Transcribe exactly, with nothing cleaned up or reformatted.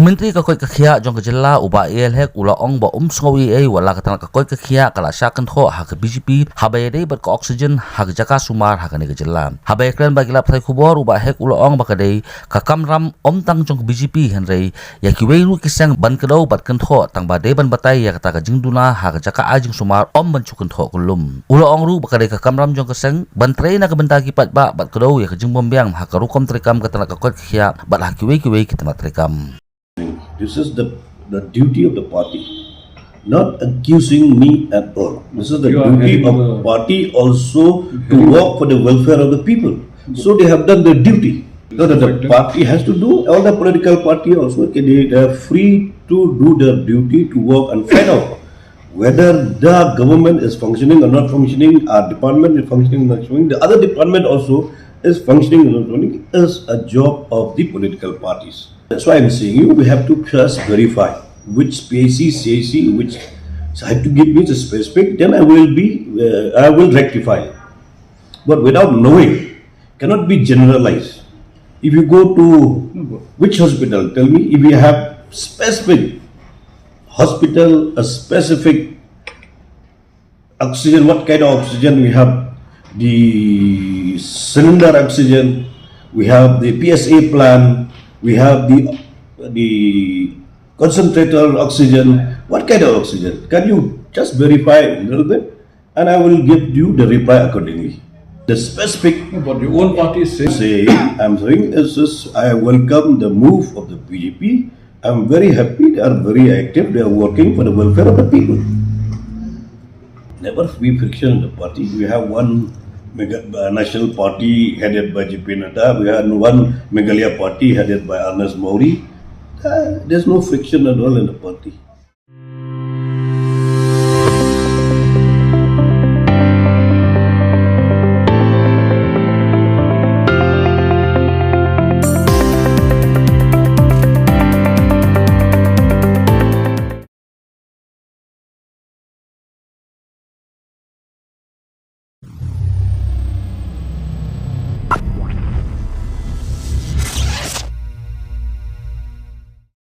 Myntri ka koit ka khiah jong ka jylla u Bah A L Hek u la ong ba um sngew ei ei wat la ka tnat ka koit ka khiah ka la shah kynthoh ha ka B J P haba ïadei bad ka oxygen ha ka jaka sumar ha kane ka jylla. Haba ïakren bad ki lad pathai khubor u Bah Hek u la ong ba ka dei ka kamram ym tang jong ka B J P hynrei ïa kiwei ruh ki seng ban kdew bad kynthoh tang ba dei ban batai ïa kata ka jingduna ha ka jaka ai jingsumar ym ban shu kynthoh kyllum. U la ong ruh ba ka dei ka kamram jong ka seng ban trei na ka bynta ki paidbah bad kdew ïa ka jingbym biang ha ka rukom treikam ka tnat ka koit ka khiah bad ha kiwei kiwei ki tnat treikam. This is the, the duty of the party, not accusing me at all. This is the duty of the party also to work for the welfare of the people. So they have done their duty. So that the party has to do, all the political party also, okay, they, they are free to do their duty to work and find out whether the government is functioning or not functioning, our department is functioning or not functioning, the other department also is functioning or not functioning, is a job of the political parties. That's why I'm saying you, we have to first verify which P H C, C H C, which, so I have to give me the specific, then I will be, uh, I will rectify. But without knowing, cannot be generalized. If you go to which hospital, tell me, if you have specific hospital, a specific oxygen, what kind of oxygen we have, the cylinder oxygen, we have the P S A plant, we have the, the concentrator oxygen, what kind of oxygen? Can you just verify a little bit? And I will give you the reply accordingly. The specific But your own party is saying say, I'm saying is this, I welcome the move of the B J P. I'm very happy. They are very active. They are working for the welfare of the people. Never be friction in the party. We have one Megha- uh, national party headed by J P Nadda. We have one Meghalaya party headed by Ernest Mori. Uh, there's no friction at all in the party.